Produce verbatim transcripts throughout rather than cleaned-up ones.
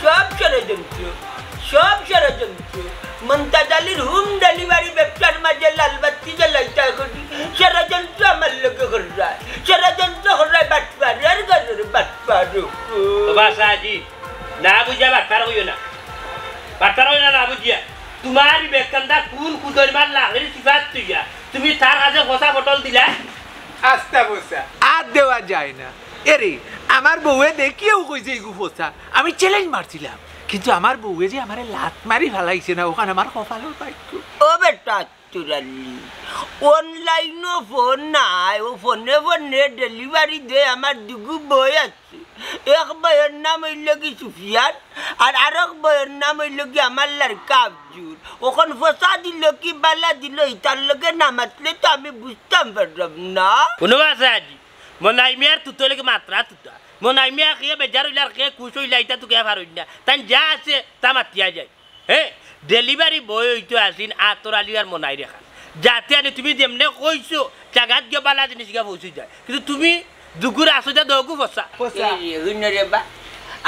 সব ষড়যন্ত্র, সব ষড়যন্ত্র। মন্তাজ আলীর হোম ডেলিভারি ব্যবসার মাঝে লাল বাত্তি জ্বালাইতায় করি, ষড়যন্ত্র আমার লগে কররায়, ষড়যন্ত্র কররায়, বাটপারর ঘরর বাটপার। ও বা সাজি, না বুঝিয়া বাটপার কইও না, বাটপার কইও না, না বুঝিয়া। তুমার বিবেক কান্দা কুন কুদইর মার লাখের সিফাত তুইয়া তুমি তার কাছে ফসা পটল দিলা? আস্তা ফসা। আর দেওয়া যায় না। এরে, আমার বউয়ে দেখিয়াউ কইছে ইগু ফসা। আমি চ্যালেঞ্জ মারছিলাম, কিন্তু আমার বউয়ে যে আমারে লাত মারি ফালাইছে না, অখান আমার কপালর ভাগ্য। ও বেটা, তুরালি, অনলাইনও ফোন নাই, ও ফোনে ফোনে ডেলিভারি দেয়। আমার দুগু বই আছে, এক বইর নাম অইলো গি সুফিয়ান, আর আরক বইর নাম অইলো গি আমার লাড়কা আফজুর। অখন ফসা দিলো কি বালা দিলো, ইতার লগে না মাতলে তো আমি বুঝতাম পারলাম না। হুনো বা সাজি, মনাই মিয়ার তুতর লগে মাতরা তুতা। মনাই মিয়া কে বেজার অইলা আর কে খুশ অইলা, ইতা তো কে পারইন না। তাইন যা আছে তা মাতিয়া যায়। হে, ডেলিভারি বয় অইতো আছইন আতর আলী আর মনাইর লাখান। যাতে আনি তুমি যেমনে কইছো, জাগাত গিয়া বালা জিনিস গিয়া পৌঁছি যায়। কিন্তু তুমি দুগুর আসো যা দগু ফসা। ফসা। এই রে, হুনো রে বা,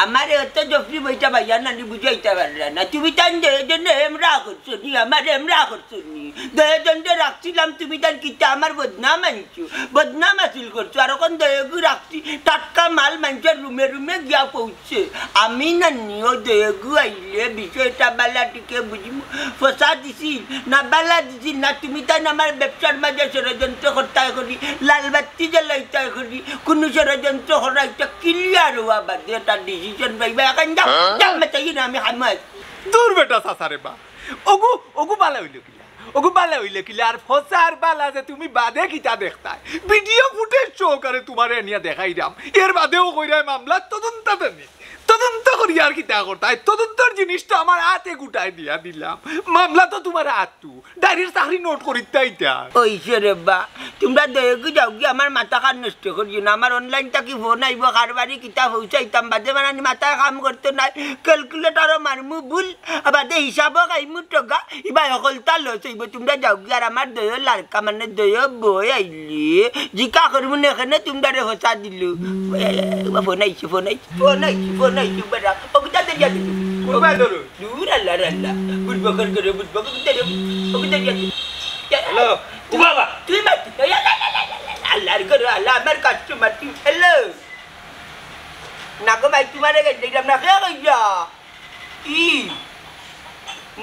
আমারে অত জফরি বইটা ভাইয়া নানি বুঝাইতা পাররা না। তুমি তাইন দুইজনে এমরা করছো নি, আমারে এমরা করছো নি। দুইজনরে রাখছিলাম, তুমি তাইন কিতা আমার বদনাম আনছো, বদনাম হাসিল করছো। আর অখন দুইগু রাখছি, টাটকা মাল মানষর রুমে রুমে গিয়া পৌঁছে। আমি না নিও দুইগু আইলে বিষয়টা বালা টিকে বুঝিমু। ফসা দিছিল না বালা দিছিল না, তুমি তাইন আমার ব্যবসার মাঝে ষড়যন্ত্র করতায় করি, লাল বাত্তি জ্বালাইতায় করি, কুনু ষড়যন্ত্র করাইতা ক্লিয়ার অওয়া বাদে একটা ডিসিশন পাইবা। অখন যাও, যাও, মাতাইও না, আমি হামাই। দূর বেটা চাচা রে বা, অগু, অগু বালা অইলো কিলা? অগু বালা অইলো কিলা? আর ফসা আর বালা যে তুমি বাদে কিতা দেখতায়? ভিডিও ফুটেজ সহকারে তুমারে আনিয়া দেখাইরাম। এর বাদেও কইরায় মামলা তদন্তাধীন। তদন্ত করি আর কিতা করতায়? তদন্তর জিনিস তো আমার আতে গুটাই দিয়া দিলাম। মামলা তো তুমার আতু। ডায়েরির চাকরি নোট করিতায় ইতা। অইছে রে বা, তুমরা দুইগু যাওগি, আমার মাথা খান নষ্ট করিও না। আমার অনলাইন থাকি ফোন আইবো, কারবারি কিতা পৌঁছাইতাম, বাদে বানানি মাথায় কাম করতো নায়, ক্যালকুলেটরও মারমু ভুল, বাদে হিসাবও খাইমু ঠগা, ইবা হকলতা লস অইবো। তুমরা যাওগি, আর আমার দুইও লাড়কা মানে দুইও বই আইলে জিকা করমু না কেনে তুমরারে ফসা দিলো। এ, এ, এ, ফোন আইছে, ফোন আইছে, ফোন আইছে, ফোন আইছে, বেটা। ও কিতা দরিয়া দিল? কোনবায় ধরো? দূর আল্লাহ রে আল্লাহ। বুড়বকর করে বুড়বক, ও কিতা দরিয়া দিল? ও কিতা দরিয়া দিল? হ্যালো। ও বাবা। তুই মাত, এ, আল্লাহ, আল্লাহ, আল্লাহ, আল্লাহ, আল্লাহর ঘর, আল্লাহ, আমার কাস্টমার, তুই, হ্যালো। না গো ভাই, তুমারে গেল দেখলাম না, কে কইয়া? ই।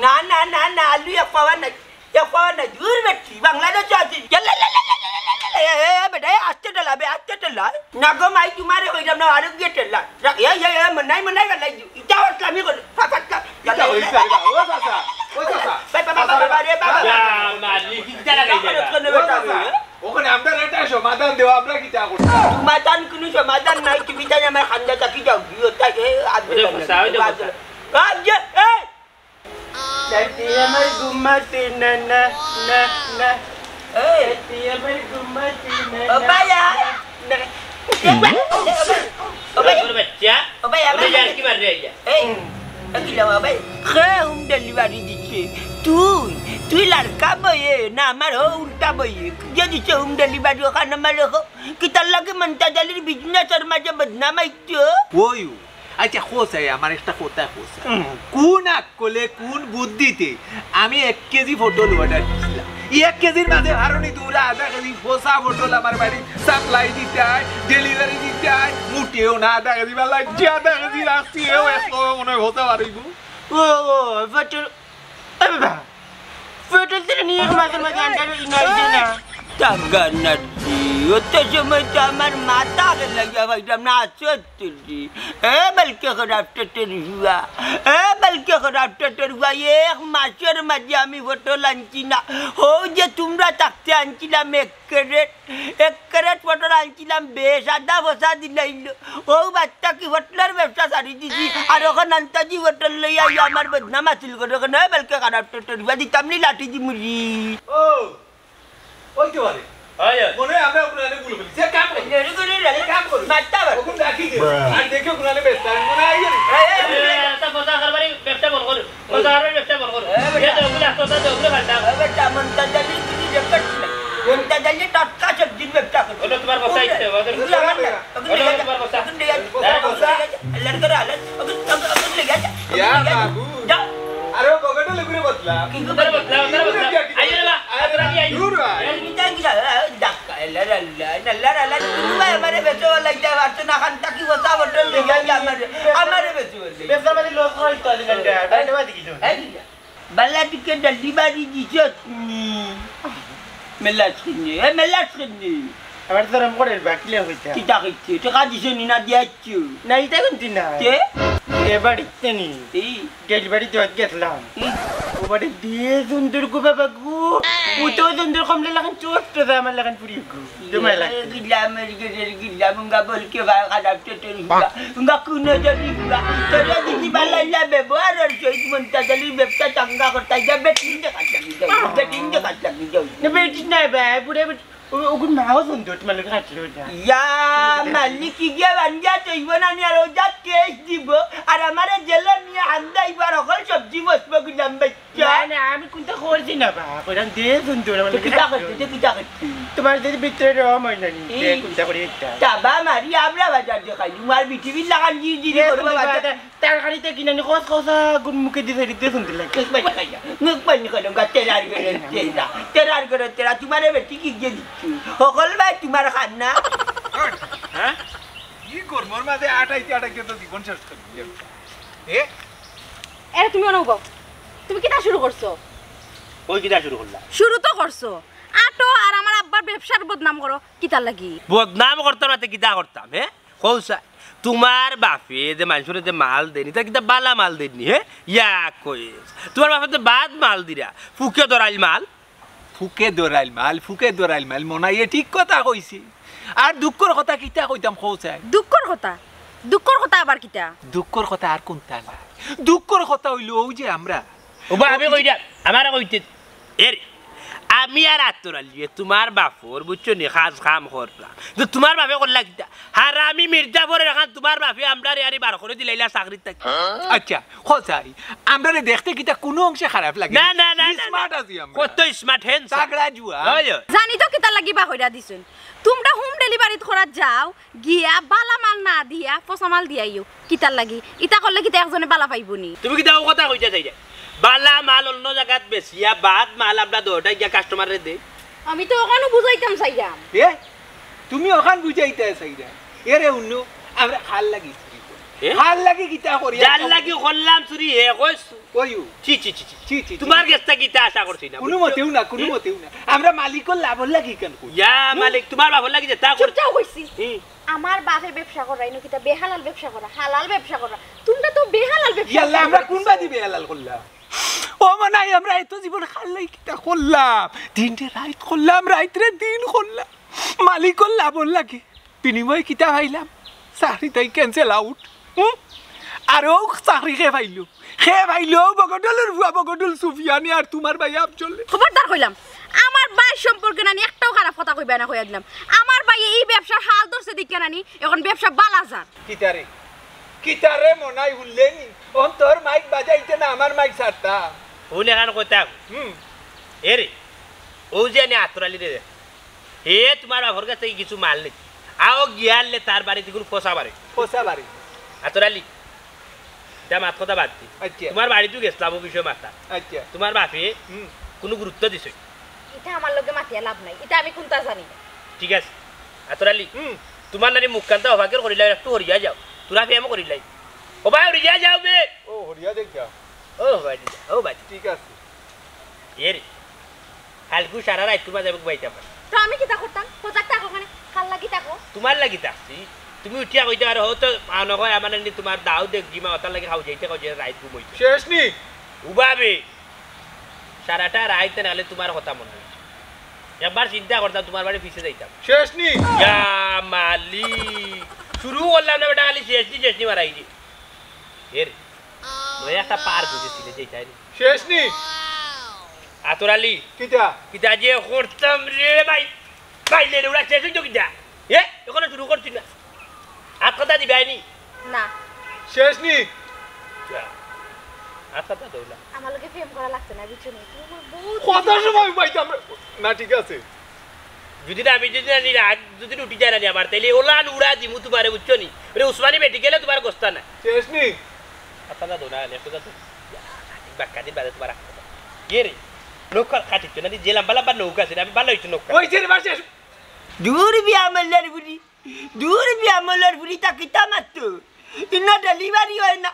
না, না, না, না, আলু এক পাওয়া নাই। এক পাওয়া নাই, দূর বেটি, বাংলাদেশে আছি। এ, এ, এ, এ, বেটা, এ, আস্তে ঠেলা, বে, আস্তে ঠেলা। না গো মাই, তুমারে কইলাম না, আরো গিয়া ঠেলা। রা-, এ, এ, এ, মনাই, মনাই, বেটা, ইটা আসলামি করে। ফা-, ফা-, ফা-, ইটা হইছে, ও চাচা, ও চাচা। ভাই, বাবা, চাচা, বাবা, রে, বাবা। চাচা। ইয়া, মালিক, ইটা লাগাই দে, বাবা। ও চাচা, ওখানে আমরা এটা সমাধান দেওয়া, আমরা কিতা করতাম? সমাধান, কুনু সমাধান নাই, তুমি তাই আমার খান্দা থাকি যাও, গিয়ে তাই, এ, আদে ওটা বাবা, ফসা, ওটা বাবা। ফসা। আজ, এ, রাতে আমার ঘুমাতে না, না, না, না। এই। রাতে আমার ঘুমাতে না, ও না, ভাইয়া। না, না। ও ভাই। ওরে বাচ্চা, ও ভাই, ওরে আমার ইয়ার কি মাররে আইয়া? এই, এ কি লাওয়া ভাই? কে হোম ডেলিভারি দিছে? তুই, তুই লাড়কা বইয়ে না আমার হো উল্টা বইয়ে? যে দিছে হোম ডেলিভারি অখান আমার লেখো। কিতার লাগি মন্তাজ আলীর বিজনেসর মাঝে বদনাম আইতো? ওই, আচ্ছা, কও চাই, আমার একটা কথা কও চাই। হুম। কোন আকলে, কোন বুদ্ধিতে আমি এক কেজি পটল অর্ডার দিছিলাম? এই এক কেজির মাঝে হারুনি তোমরা আধা কেজি ফসা পটল আমার বাড়ি সাপ্লাই দিতায়, ডেলিভারি দিতায়, মুটেও না। আধা কেজি বা লাগছে, আধা কেজি রাখছি, এও এক সময় মনে হয় ফসা বাড়িব। ও, ও, পটল, এ বাবা, পটল তো নিয়ে মাঝে মাঝে আনতে হবে, ইনাই দে না। টাকা নাকি? অত সময় তো আমার মাথা গেল গিয়া পাইতাম না, আসত তুলি। এ বালকে খারাপ টেটের হুয়া, এ বালকে খারাপ টেটের হুয়া, এক মাসর মাঝে আমি পটল আনছি না। হউ যে তুমরা থাকতে আনছিলাম এক ক্যারেট, এক ক্যারেট পটল আনছিলাম, বেশ আধা ফসা দিলাইল। ও বাচ্চা কি পটলর ব্যবসা ছাড়ি দিছি, আর অখন আন্তাজি পটল লইয়া আইয়া আমার বদনাম হাসিল করে, অখন এ বালকে খারাপ টেটের হুয়া, দিতাম নি লাঠি দি মুড়ি। ও, ওই তো পারে। হয়, হয়। মনে হয় আমরা ওখানে ভুল করি। যে কাম করি। লেরি করে রে। যে কাম করি। মারতে হবে। ওখানে রাখি দে। আর দেখে ওখানে ব্যস্ত। আমি মনে হয় এই এই, এই, এই, এই। এ, তা ফসা কারবারি ব্যবসা বন্ধ করো। ফসা কারবারি ব্যবসা বন্ধ করো। এ, বেটা। এ, তো ওগুলো আসতো, তা তো ওগুলো ফালতাম। এ, বেটা, মন্তাজ আলী তুমি রেকর্ড না। মন্তাজ আলী টাটকা সবজির ব্যবসা করো। ওটা তোমার বসা ইচ্ছে, ওটা ওগুলো আমার না। ওগুলো ওটা নিয়ে যা। তোমার বসা। ওগুলো নিয়ে যা। হ্যাঁ, বসা। ওগুলো নিয়ে যা। আল্লাহর ঘরে আল্লাহ। ওগুলো, ওগুলো, ওগুলো নিয়ে যা। ইয়া বাবু। যাও। আরে ও বগটা লুকুরে বদলা। কিন্তু তারা বদলা, তারা বদলা। আইও রে বা, আরে তারা কি আইও? দূর আয়। এই কিতা কিতা, এই ডাক্কা, এলা, এলা, এলা, এলা, এলা, তুমি ভাই আমারে বেচো লাগতে পারছো না, খান তাকি বসা বটল লেগে আইয়া আমারে, আমারে বেচো বলে। বেচা মানে লস হয় তো, আজ কালটা। এই, বাড়িতে বাড়ি কিছু। এই কিতা? বালা টিকে ডেলিভারি দিছত নি? মেলাস কিনে, এ মেলাস কিনে। আবার তোর মনে বাকিলে হইতা। কিতা কইছে? টাকা দিছে নি না দিয়াইছো? না, ইটা কিন্তু না। কে? এ বাড়িতে নি। এই? ডেলিভারি দিতে গেছিলাম। এই? ও বাড়ি দিয়ে সুন্দর গো বাবা গো। ও তো সুন্দর কমলে লাগান চোট তো আমার লাগান পুরি গো। তোমার লাগছে। গিলাম, গিলাম, গিলাম, উঙ্গা বলকে ভাই খারাপ তো তোর উঙ্গা। উঙ্গা কুনো যদি উঙ্গা। তোর যদি বালাইলা ব্যবহার আর শহীদ মন্তাজ আলীর ব্যবসা চাঙ্গা করতে যা বেটিং দেখার লাগি যাও। বেটিং দেখার লাগি যাও। না, বেটিং নাই ভাই, বুড়ে বেটি-, ও, ওগুন মাও সুন্দর, তোমার লোক হাঁটলো না। ইয়া, মালিক কি গিয়া বান্দিয়া তৈব না নি আর ও যা কেস দিব। আর আমারে জেলে নিয়ে হান্দাইবার অকল সবজি বসবো গিলাম ভাই। না, না, আমি কোনটা করছি না বা, কইলাম দে সুন্দর, আমার তো কিতা করছি, তো কিতা করছি? তোমার যদি ভিতরে রম হয় না নি, এই দে কোনটা করে একটা। চাবা মারি আমরা বাজার দিয়ে খাই, তোমার পৃথিবীর লাগান দিয়ে দিলে দে করবো সুন্দর বাজার। বাজার, তরকারিতে কিনা নি কস কসা গুণ মুখে দিয়ে দিতে সুন্দর লাগে। মুখ পানি খাই না, মুখ পানি খাই না, গা তেরার করে তেরা, তেরার করে তেরা, তোমারে বেটি কি গিয়ে দিচ্ছি? হকল ভাই তোমার খান না? হ্যাঁ? কি কর্মর মাঝে আটাইতে আটাইতে তো জীবন শেষ করে দিলে। এ? এরে তুমি অনো উবাও। তুমি কিতা শুরু করছো? ওই কিতা শুরু করলা? শুরু তো করছো। আটো আর আমার আব্বার ব্যবসার বদনাম করো। কিতার লাগি? বদনাম করতাম না তে কিতা করতাম, হে? কও চাই। তোমার বাপে যে মানষরে যে মাল দেনি, তা কিতা বালা মাল দেনি, হে? ইয়া কইস। তোমার বাপে যে বাদ মাল দিরা, ফুকে দরাইল মাল। ফুকে দরাইল মাল, ফুকে দরাইল মাল, মনাইয়ে ঠিক কথা কইছে। আর দুঃখর কথা কিতা কইতাম কও চাই? দুঃখর কথা? দুঃখর কথা আবার কিতা? দুঃখর কথা আর কোনটা না? দুঃখর কথা অইলো অউ যে আমরা ওবা আমি কইরা, আমারে কইতে। এরে, আমি আর আতর আলিয়ে তোমার বাপর, বুঝছো নি, কাজ কাম করলাম। তো তোমার বাপে করলা কিতা? হারামি মির্জাফরের খান তোমার বাপে আমরারে আরে বার করে দিলাইলা চাকরির থাকি। আচ্ছা, কও চাই, আমরারে দেখতে কিতা কুনু অংশে খারাপ লাগে? না, না, না, না, না। Smart আছি আমরা। কত smart, handsome। তাগড়া জুয়া। ওই, ওই। জানি তো কিতার লাগি বা কইরা দিছইন। তোমরা home delivery করাত যাও, গিয়া বালা মাল না দিয়া পচা মাল দিয়াইও। কিতার লাগি? ইতা করলে কিতা একজনে বালা পাইবো নি? তুমি কিতা অউ কথা কইতা চাইরায়? বালা মাল অন্য জাগাত বেচিয়া বাদ মাল আমরা দরটায় গিয়া customer রে দেই। আমি তো অখানউ বুঝাইতাম চাইরাম। এ? তুমি অখান বুঝাইতায় চাইরায়? এরে হুনো, আমরা কার লাগি চুরি করি? এ? কার লাগি কিতা করি? যার লাগি করলাম চুরি, হে কইছ? কইও। ছি, ছি, ছি, ছি। ছি, ছি, ছি। তোমার গেছ থাকি ইতা আশা করছি না, কুনু বুঝছো? মতেউ না, কুনু হুম? মতেউ না। আমরা মালিকর লাভর লাগি ইখান করি। ইয়া হুম? মালিক, তোমার বাপর লাগি যেতা করি। চুপ যাও কইছি। হুম। আমার বাপে ব্যবসা করা, ইনো কিতা বেহালাল ব্যবসা করা, হালাল ব্যবসা করা। তোমরা তো বেহালাল ব্যবসা ইয়াল্লা, করা। আমরা কুন বাদি বেহালাল করলাম? ও মনাই, আমরা এত জীবন কার লাগি কিতা করলাম? দিনরে রাইত করলাম, রাইতরে দিন করলাম। মালিকর লাভর লাগি। বিনিময়ে কিতা পাইলাম? চাকরি থাকি cancel out। হুম? আর অউ চাকরি কে পাইলো? কে পাইলো? বগডলর ফুয়া বগডল সুফিয়ানে আর তোমার ভাই আফজলে। খবরদার কইলাম, আমার ভাই সম্পর্কে নানি একটাও খারাপ কথা কইবায় না, কইয়া দিলাম। আমার ভাইয়ে ই ব্যবসার হাল ধরছে দেখিয়া নানি, অখন ব্যবসা বালা যার। কিতারে? কিতারে মনাই হুনলে নি? অখন তোর মাইক বাজাইতে না আমার মাইক ছাড়তা? হুন এখান কইতাম। হুম। এরে, অউ যে আনি আতর আলিরে দেখ। হে তোমার বাপর গেছ থাকি কিছু মাল নিত। আও গিয়ারলে তার বাড়িত কুনু পচা বাড়ি। পচা বাড়ি। আতর আলি, ইতা মাত কথা বাদ দি। আচ্ছা। তোমার বাড়িত গেছলাম অউ বিষয়ে মাতা। আচ্ছা। তোমার বাপে হুম। কুনু গুরুত্ব দিছে? ইতা আমার লগে মাতিয়া লাভ নাই, ইতা আমি কুনতা জানি না। ঠিক আছে। আতর আলি, হুম। তোমার নানি মুখখানতা অবাকের করিলাই, একটু হরিয়া যাও। তোরা প্রেম করিলাই। ও ভাই, হরিয়া যাও বে। ও, হরিয়া দেখ যা। ও ভাই, ও ভাই। ঠিক আছে। এরে, কাইলকু সারা রাইত কুরবা যাইবো ঘুমাইতাম না। তো আমি কিতা করতাম? হজাগ থাকো কেনে, কার লাগি থাকো? তোমার লাগি থাকছি। তুমি উঠিয়া কইতে পারো, হো তো, আ, নয়, আমার এমনি তোমার দাও দেখ, জিমা, ওটার লাগি খাও যাইতে, খাও যাইতে, রাইত ঘুমাইতে। শেষ নি? উবাবে। সারাটা রাইত না হলে তোমার কথা মনে হইছে। একবার চিন্তা করতাম, তোমার বাড়ি পিছে যাইতাম। শেষ নি? ইয়া মালিক। শুরু করলাম না বেটা, খালি শেষ নি, শেষ নি মারাই দি। এর, নয় একটা পার বুঝেছিলে যে এটাই। শেষ নি? আতর আলী। কিতা? কিতা যে করতাম রে ভাই। ভাই, লে রে, ওরা শেষ হইতো কিতা? এ? এখনো শুরু করছি না। আত কথা দিবে আইনি? না। শেষ নি? যা। আত কথা দৌলা। আমার লগে প্রেম করা লাগতো না, বুঝছো নি? তুমি আমার বহুত কত সময় পাইতাম রে? না, ঠিক আছে। যদি না, আমি যদি না, নি রাগ যদি উঠি যায় না নি আমার, তাইলে ওলান উড়া দিমু তোমারে, বুঝছো নি? ওরে উসমানী মেডিকেলে তোমার গোস্তা না। শেষ নি? কথা দো না, একটু কথা। বাক্কা দিন বাদে তোমার রাখতে হবে। ইয়ে রে, নৌকা কাটিত না, যে লম্বা লম্বা নৌকা আছে, আমি ভালো হইতো নৌকা। ওই যে রে, বাসে। দূর বিয়া মল্লার বুড়ি, দূর বিয়া মল্লার বুড়ি, তা কিতা মাত্র? ইনো ডেলিভারি হয় না,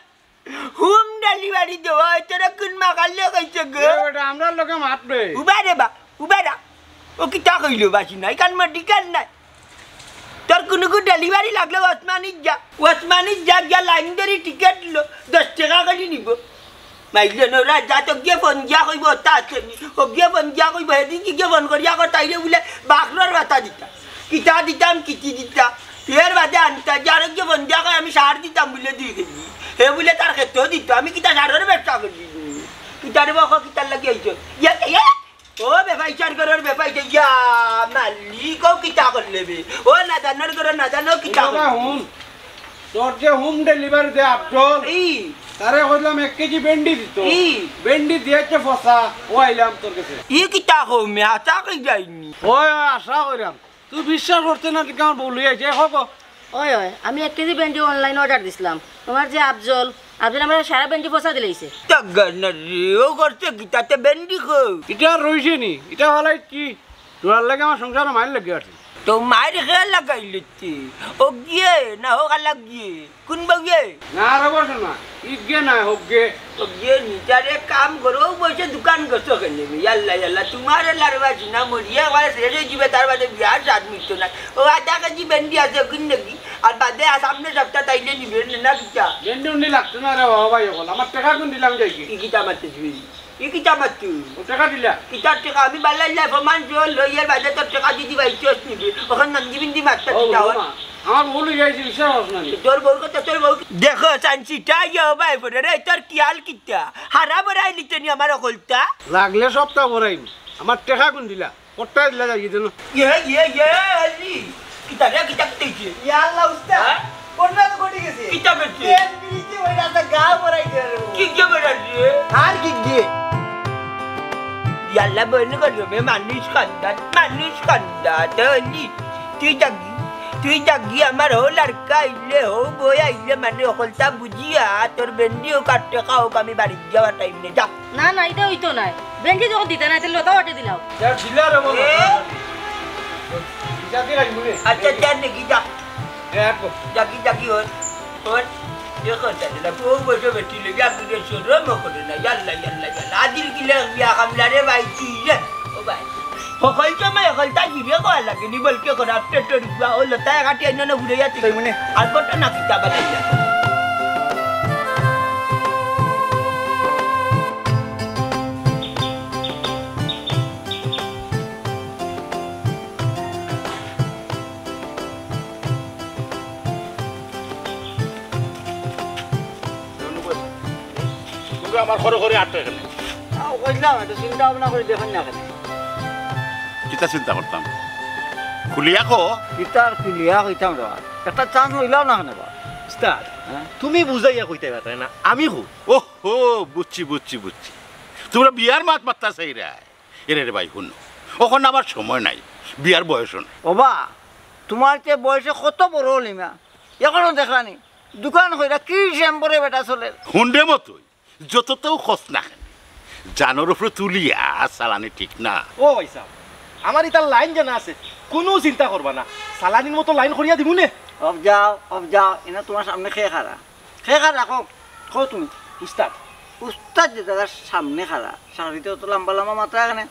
হোম ডেলিভারি দেওয়া হয়, তোরা কোন মাকালে কইছে গো? এ বেটা, আমরার লগে মাতবে। উবা রে বা, উবা রা। ও কিতা কইলো বাসি নাই, কারণ মেডিকেল নাই। তোর কুনুগু ডেলিভারি লাগলে ওসমানীত যা, ওসমানীত যা, গিয়া লাইন ধরি টিকেট লো, দশ টেকা করি নিবো। মাইলে নরা যা, তো গিয়া ফোন গিয়া কইবো, তা আছে নি। ও গিয়া ফোন গিয়া কইবো, হেদিন কি গিয়া ফোন করিয়া কর, তাইরে বুলে বাকরর বাতা দিতা। কিতা দিতাম, কিতি দিতা। এর বাদে আনতা, যে আরো গিয়া ফোন গিয়া কয়, আমি সার দিতাম বুলে দুই কেজি। হে বুলে তার খেতেও দিত, আমি কিতা সারর ব্যবসা করি? কিতা রে বাবা, কিতার লাগি আইছো? ইয়া, ইয়া। ও বেপাইচার ঘরর বেপাইচার, ইয়া মালিক, ও কিতা করলে বে? ও নাদানর ঘরর নাদান, ও কিতা করলে? হুন, তোর যে হোম ডেলিভারি দে আফজল, ই। তারে কইলাম এক কেজি ভেন্ডি দিত। ই। ভেন্ডি দিয়েছে ফসা, ও আইলাম তোর কাছে। ই কিতা কও মি, হাছা কই যাইনি? ওই, ওই, আশা কইরাম। তুই বিশ্বাস করতে না, ঠিক আমার বউ লইয়া আইছে, হোক। ওই, ওই, আমি এক কেজি ভেন্ডি অনলাইন অর্ডার দিছিলাম। তোমার যে আফজল, আফজল আমার সারা ভেন্ডি ফসা দিলাইছে। তা গানা রে, ও করছে কিতা, তে ভেন্ডি কো? ইটা আর রইছে নি, ইটা হলাই কি? তোরার লাগে আমার সংসারো মাইর লাগি আছে। তো মাইর খেয়ে লাগাইলে তে? ও গিয়ে না হোক আলাগ গিয়ে? কোন বউয়ে? না রে বসো না, ইগে না হোক গে। ও গিয়ে নি, তারে কাম করো, ও বসে দোকান করছো কেনে? ইয়াল্লা, ইয়াল্লা, তোমারে লারবা জিনা মরিয়া আমার শেষ হয়ে যাবে, তার বাদে বিয়ার স্বাদ মিটতো না। ও আধা কেজি ভেন্ডি আছে, কিন নাকি? আর বাদে আর সামনে সপ্তাহ তাইলে নিবে না, না কিতা? ভেন্ডি উন্ডি লাগতো না রে বাবা ভাই, অখন আমার টেকা কোন দিলাম যাই কি? ই কিতা মারতে দিবি? ই কিতা মারতু? ও টেকা দিলা? কিতার টেকা? আমি বাল্লাইল্লা ফমান জল লইয়ার বাদে তোর টেকা দিদি ভাই চোস নিবি। অখন নন্দি বিন্দি মারতে ও, কিতা ও হয়? মা, আমার ভুল হয়ে গেছে, বিশ্বাস করছ না নি। তোর বউর কথা, তোর বউ। দেখো, চাইনছি, তাই ও ভাই বলে রে, তোর কি হাল কিতা? হারা বড়াই নিতে নি আমার অকলতা? লাগলে সপ্তাহ বড়াই। আমার টেকা কোন দিলা? কট্টা দিলা যাই দিন। ইয়ে, ইয়ে, ইয়ে, আলি। কিতা রে, কিতা, কিতা হইছে? ইয়া আল্লাহ, উস্তাদ। হ্যাঁ? ঘটনা তো ঘটে গেছে। কিতা ঘটছে? তেল বিড়িতে ওই রাস্তা গা ভরাই দিল। কি কে বেড়াচ্ছে? আর কি গিয়ে? ইয়াল্লা বইন করবে, মানুষ কান্দা, মানুষ কান্দা, তো অলি। তুই যাগি, তুই যাগি, আমার হো লড়কা আইলে, হো বই আইলে, মানে, অকলতা বুঝিয়া, তোর বেন্ডি হোক আর টেকা হোক, আমি বাড়িত যাওয়ার টাইম নেই, যা। না, না, ইটা অইতো নায়। বেন্ডি যখন দিতা নায়, তে লতা ওয়াটে দিলাও। যা, দিলা রে বলো। এ? যা, দিলাই মনে। আচ্ছা, যা দেখি, যা। এ, আর কো। যাগি, যাগি, ওর, ওর। এ কথা দিলা, বউ বসে বেটি লই, যাগি রে, শরম করে না। ইয়াল্লা, ইয়াল্লা, ইয়াল্লা। আদিল কিলা বিয়া কামলা রে ভাই, তুই রে। ও ভাই। হকল সময় হকলতা জিরে কওয়া লাগে নি, বলকে করা পেটর গুয়া, ও লতা একাটি অন্য না ঘুরে যাচ্ছে। তাই মনে। আর কত না কিতা বানাইয়া। কিন্তু আমার ঘরে ঘরে আটটা এখানে। তাও কইলাম, একটু চিন্তা ভাবনা করে দেখেন না কেনে। কিতা চিন্তা করতাম? খুলিয়া কো। কিতা আর খুলিয়া কইতাম রে বা। একটা চান্স লইলাও না কেনে বা। উস্তাদ, হ্যাঁ? তুমি বুঝাইয়া কইতে পারতায় না, আমি কই। ওহো, বুঝছি, বুঝছি, বুঝছি। তোমরা বিয়ার মাত মাততায় চাইরায়। এরে রে ভাই, হুনো। অখন আমার সময় নাই, বিয়ার বয়সও নাই। ওবা, তোমার তে বয়সে কত বড় অইলায়, এখনো দেখলায় নি? দোকান কইরা কি শ্যাম পরে বেটা চলের। হুন্ডে মতই। যততাউ খরচ না কেনে, জানর উপরে তুলিয়া চালানি ঠিক না। ও ভাইসাব, আমার ইতার লাইন জানা আছে, কুনু চিন্তা করবা না, চালানির মতো লাইন করিয়া দিমু নে। অফ যাও, অফ যাও, ইনো তোমার সামনে কে খাড়া? কে খাড়া, কও, কও তুমি। উস্তাদ। উস্তাদ যে দাদার সামনে খাড়া, সারিতে অত লম্বা লম্বা মাতরা কেনে,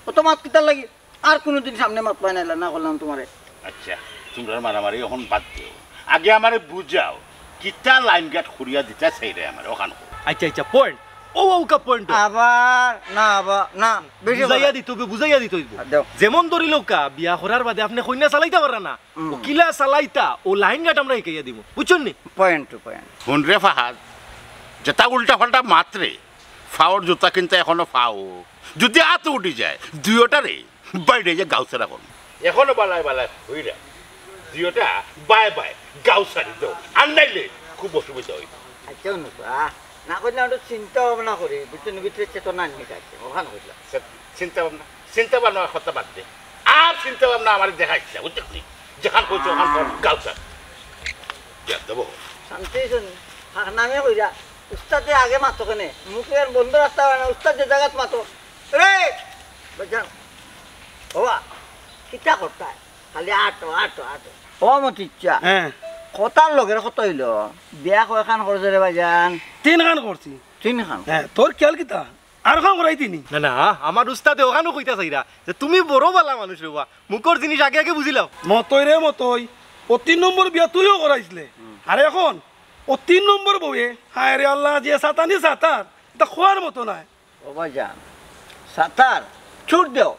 অত মাত কিতার লাগি? আর কুনুদিন সামনে মাতবায় না, না করলাম তোমারে। আচ্ছা, তোমরার মারামারি অখন বাদ দেও, আগে আমারে বুঝাও, কিতা লাইন গাট করিয়া দিতায় চাইরায় আমারে, অখান কও। আচ্ছা, আচ্ছা, পয়েন্ট। ও, ও, কা পয়েন্ট। আবার না, আবার না, বেশি বুঝাইয়া কথা। দিতে অইবো, বুঝাইয়া দিতে অইবো। আর দেও। যেমন ধরি লউক্কা, বিয়া করার বাদে আপনে কইন্যা চালাইতা পাররা না, হুম। ও কিলা চালাইতা, ও লাইন গাট আমরা হিকাইয়া দিমু, বুঝছইন নি? Point two point. হুন রে ফাহাদ, যেতা উল্টা পাল্টা মাতরে, ফাওর জুতা কিনতে এখনো ফাও, যদি আতো উঠি যায়, দুইওটারে বাইরে যে গাউছারা করমু। এখনো বালায় বালায় হইরা। দুইওটা বায় বায় গাউছারি দেও। আর নাইলে খুব অসুবিধা অইবো। আচ্ছা, অনুপ, আহ, না কইলে আমরা চিন্তা ভাবনা করি, বুঝছইন, ভিতরে চেতনা নিয়ে যাচ্ছে, অখান কইলাম। সে চিন্তা ভাবনা, চিন্তা ভাবনা কথা বাদ দে। আর চিন্তা ভাবনা আমারে দেখাইস না, বুঝছস নি? যেখান কইছো, অখান কর, গাউছার। দেখ, দেবো। শান্তি হইছইন, ফাঁক নামে কইরা। উস্তাদে আগে মাতো কেনে? মুখে আর বন্ধ রাখতে পারে না, উস্তাদ যে জাগাত মাতো। রে! বাজান। বাবা, কিতা করতায়? খালি আটো, আটো, আটো। ও মতিচ্ছা। হ্যাঁ। কথার লগের কথা অইলো, বিয়া কয়খান করছো রে বাজান? তিনখান করছি। তিনখান? হ্যাঁ, তোর খেয়াল কিতা? আর খান করাই দিনি। না, না, আমার উস্তাদে অখানউ কইতা চাইরা যে তুমি বড় বালা মানুষ রে বা, মুখর জিনিস আগে আগে বুঝিলাও। মতই রে মতই, ও তিন নম্বর বিয়া তুইও করাইছলে। হুম। আর এখন ও তিন নম্বর বউয়ে, হায় রে আল্লাহ, যে সাতানি সাতার, ইতা খোয়ার মতো নায়। ও বাজান, সাতার, ছুট দেও,